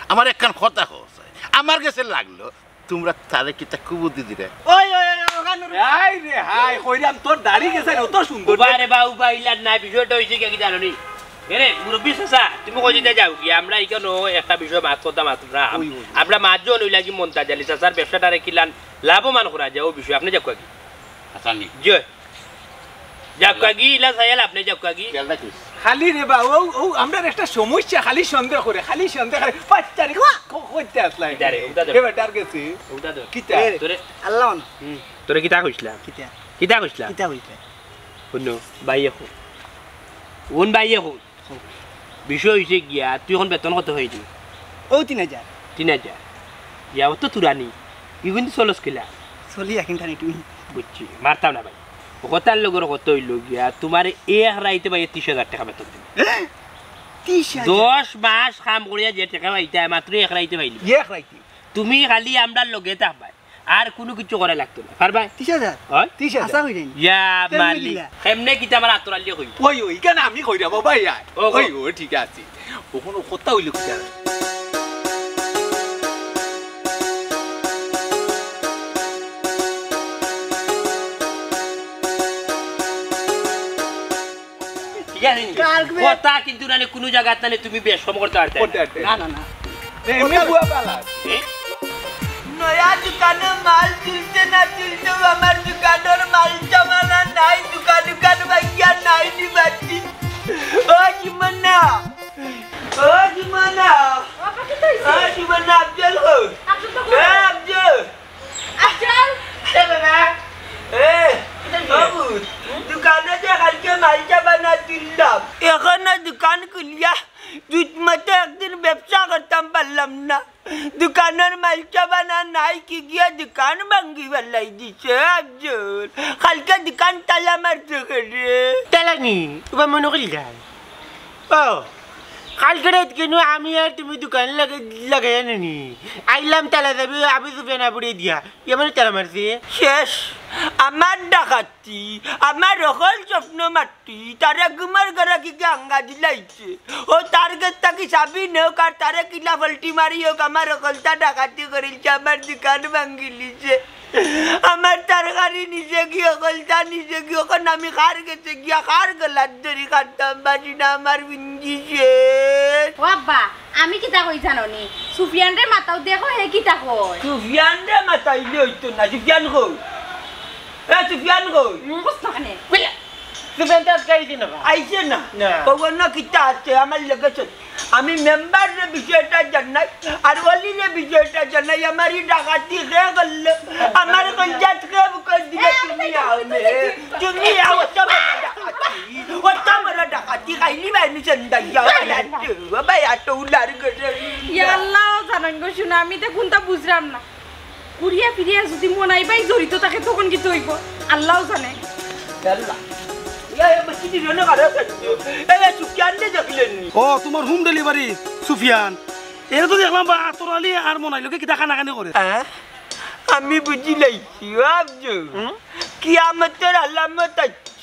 আমার একখান কথা কওয়া চাই। আমার গেছে লাগলো, তুমরা তারে কিতা কুবুদ্ধি দিরায়? ওই, ওই, ওই, ওখান রে। হায় রে হায়, কইরাম তোর দাড়ি গেছে রে, অত সুন্দর। উবা রে বা, উবা, ইলার না, বিষয়টা অইছে কিতা জানো নি? এরে, মুরব্বি চাচা, তুমি কই যাইতা যাও গিয়া, আমরা ইখানো একটা বিষয় মাত করতাম, আমরা, ওই, ওই। আমরা মাতজন অইলা কি মন্তাজ আলী চাচার ব্যবসাটারে কিলান লাভবান করা যায়, অউ বিষয়ে আপনে যাউক্কা গি। আচ্ছা, নি। জি। যাউক্কা গি, ইলা চাইয়া লাভ নাই, যাউক্কা গি। খেয়াল রাখিস। খালি রে বা, অউ, অউ, আমরার একটা সমস্যা, খালি সন্দেহ করে, খালি সন্দেহ করে। পাঁচ তারিখ, ক-, করতে আসলাই। ইদারে, উদা ধর। এবার টার্গেট। উদা ধর। কিতা? এ, তোরে আল্লাহ মানো। হুম। তোরে কিতা কইছলাম? কিতা? কিতা কইছলাম? কিতা কইছলাম? হুনো, ভাই এখন। হুন ভাই এখন। বিষয় অইছে গিয়া, তুই এখন বেতন কত পাইলি? অউ তিন হাজার। তিন হাজার? ইয়া, অত তুরানি। ইগুন তো চলস কিলা? চলি এখন টানি টুনি। বুঝছি, মারতাম না ভাই। অউ কথার লগর কথা অইলো গিয়া, তুমারে এক রাইতে ভাই তিশ হাজার টেকা বেতন দিমু। হ্যাঁ? তিশ হাজার? দশ মাস কাম করিয়া যে টেকা পাইতায়, মাত্র এক রাইতে পাইলি। এক রাইতে? তুমি খালি আমরার লগে থাকবায়। আর কুনু কিচ্ছু করা লাগতো না। পারবায়? তিশ হাজার? অয়? তিশ হাজার। আশা করি নি। ইয়া মালিক। কেমনে কিতা আমার আতর আলিয়ে কইবো? ওই, ওই, কেন আমি কইরাম, ও ভাই, আয়। ও, ও। ওই, ও, ঠিক আছে। অখন কথা অইলো কিতা? ঠিক আছে নি? কার বে- কথা কিন্তু নানি কুনু জাগাত নানি তুমি বেশ কম করতে পারতে না। করতে পারতে। না, না, না। এমনি বুয়া পালা। এ? নয়া দোকানো মাল তুলতে না তুলতেউ আমার দোকানর মাল সামান আর নাই, দোকান দোকান ভাঙ্গিয়া নাই নি বাতি। ও জীবনা, ও জীবনা, ও, বাবা, কি হইছে? ও জীবনা, আফজল কই? আফজল তো এ, কই? আফজল। আফজল। এ বাবা। এ, কিতা হইছে? বাবু, হুম? দোকানো যে কালকে মাল সামান তুললাম, অখনো দোকান খুলিয়া জুত মতো একদিন ব্যবসা করতাম পারলাম না। দোকানর মাল সামান আর নাই, কি গিয়া দোকান ভাঙ্গি ফালাই দিছে আফজল। কালকে দোকান তালা মারছে কেরে? তালা নি? উবা মনো করি যায়। ও, কালকে রাইত কেনে আমি আর তুমি দোকান লাগা-, লাগাইয়া নিনি? আইলাম তালা চাবি আবু সুফিয়ান আবুরে দিয়া। ইয়া মানে তালা মারছে। শেষ। আমার ডাকাতি, আমার হকল স্বপ্ন মাটি, তারে ঘুমর ঘরে কিগিয়ে আঙ্গা দিলাইছে। অউ তার গেছ থাকি চাবি নেউক আর তারে কিলা ফল্টি মারি অউক, আমার হকলতা ডাকাতি করিলছে, আমার দোকান ভাঙ্গিলিছে। আমার তরকারি নিছে গি, হকলতা নিছে গি, অখন আমি কার গেছে গিয়া কার গলাত ধরি কান্দতাম, বাঁচি না, আমার বিঞ্জি শেষ। ও আব্বা, আমি কিতা কই জানো নি? সুফিয়ানরে মাতাও, দেখো হে কিতা কয়। সুফিয়ানরে মাতাইলে অইতো না, সুফিয়ান কই? এ, সুফিয়ান কই? মুখস্থ খানে। কইলা। সুফিয়ান তো আজকে আইছে না বা? আইছে না? না। অউ অন্য কিতা আছে, আমার লগে চল। আমি মেম্বাররে বিষয়টা জানাই, আর অলিরে বিষয়টা জানাই, আমার ই ডাকাতি কে করলো, আমার কলিজাত কে বুকর দিলে, এ, আমি তুমি তো আও জানি নে। তুমি আও, অত বড় ডাকাতি, অত বড় ডাকাতি, খাইলি বাইনি সন্ধ্যা যাও, ভাই, আটো, ভাই, আটো, উলার করে। ইয়া আল্লাহ, জানইন গো, হুনো, আমি তো কুনতা বুঝরাম না। ঘুরিয়া ফিরিয়া যুদি মনাই ভাই জড়িত থাকে, তখন কিতা অইবো? আল্লাহ জানে। আল্লাহ। ইয়া, ইয়া, বেশি দিন হলো কারো কাছে। এই, এই, সুফিয়ান রে দেখিলেন নি? ও, তুমার home delivery, সুফিয়ান। এরে তো দেখলাম বা আতর আলী আর মনাই লগে কিতা কানাকানি করে। হ্যাঁ? আমি বুঝিলাইছি, ভাবছো? হুম? কিয়ামতর আলামত আইছে।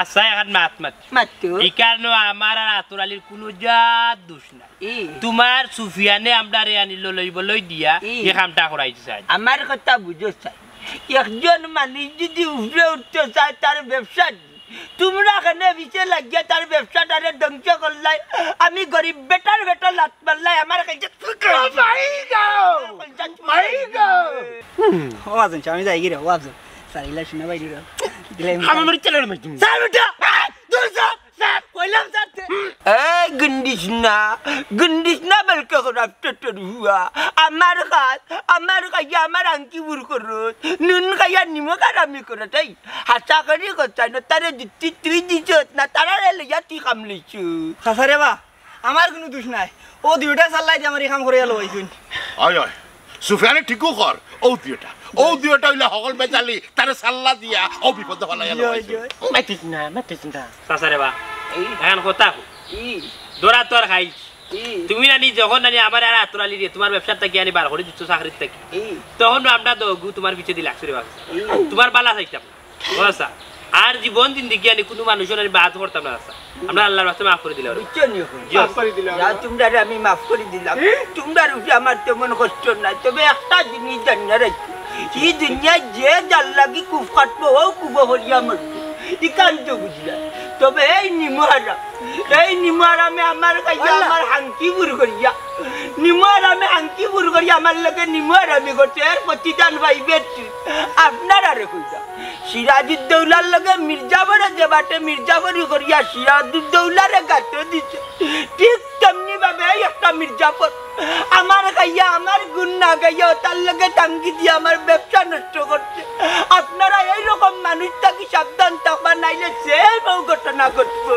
আচ্ছা, এখন মাত মাত। মাতু। ইকানো আমার আর আতর আলীর কুনু জাত দোষ নাই। ই। তুমার সুফিয়ানে আমরারে আনি ললই বলই দিয়া ই। ই কামটা করাইছে চাই। আমার কথা বুঝো চাই, একজন মানুষ যদি উপরে উঠতে চায় তার ব্যবসা দি, তুমরা কেনে পিছে লাগিয়া তার ব্যবসাটারে ধ্বংস করলায়। আমি গরিব বেটার বেটা লাত মারলায়, আমার কাছে মাই গো! মাই গো! ও আছেন, আমি যাই গিরে, ও আছেন। স্যার, ইলা শুনে বাইরে রে। দিলে আমি আমার চলে মাইতুম। স্যার, উঠা! দূর স্যার, স্যার, কইলাম স্যার তে। এই গুন্ডিস না, গুন্ডিস না বলকে খরাপ টোটোর হুয়া। আমার কাজ, আমার কাজে আমার আংকি বুর করত। নুন খাইয়া নিমক আর আমি করত। এই হাসা করি কথা না, তারে দিতি তুই দিছত না, তারারে লইয়া তুই কামলিছু। হাসারে বা, আমার কুনু দোষ নাই। ও দুইটা সাল্লাই দিয়ে আমার এই কাম করিয়া লইছুন। অয় অয়, সুফিয়ানে ঠিকও কর। ও দুইটা, ও দুইটা অইলে হকল বেজালি, তারে সাল্লা দিয়া ও বিপদে ফালাইয়া লইছে। মাতিস না, মাতিস না। চাচারে বা, এখন কথা কই। ধরা তো আর খাইছ। তুমি নানি যখন নানি আমার আর আতর আলী রে তুমার ব্যবসা থাকি আনি বার করি দিছো চাকরির থাকি। তখন আমরা দগু তুমার পিছে দি লাগছে রে বাবা। তুমার বালা চাইতাম। ও আচ্ছা, আর জীবন জিন্দিগি আনি কুনু মানুষর আনি বাদ করতাম না আচ্ছা। আমরা আল্লাহর রাস্তায় মাফ করি দিলাম। বুঝছো নি এখন? জি। মাফ করি দিলাম। যা তুমরারে আমি মাফ করি দিলাম। তুমরার উপরে আমার তেমন কষ্ট নাই, তবে একটা জিনিস জানিয়া রাখি, ই দুনিয়ায় যে যার লাগি কুফ কাটবো, ও কুফ হরিয়া মরবো। ইখান তো বুঝলা। তবে এই নিমহারাম, এই নিমহারামে আমার কাছে আমার হাঙ্কি বুর করিয়া, নিমহারামে হাঙ্কি বুর করিয়া আমার লগে নিমহারামি করছে, এর প্রতিদান পাইবে তুই। আপনারারে কইলাম, সিরাজউদ্দৌলার লগে মির্জাফরে যে বাটে মির্জাফরি করিয়া সিরাজউদ্দৌলারে গাতো দিছে, ঠিক তেমনি ভাবে এই একটা মির্জাফর আমার গাইয়া আমার গুণ না গাইয়া তার লগে টাঙ্গি দিয়া আমার ব্যবসা নষ্ট করছে। আপনারা এই রকম মানুষ থাকি সাবধান থাকবা, নাইলে সেই বউ ঘটনা ঘটবো।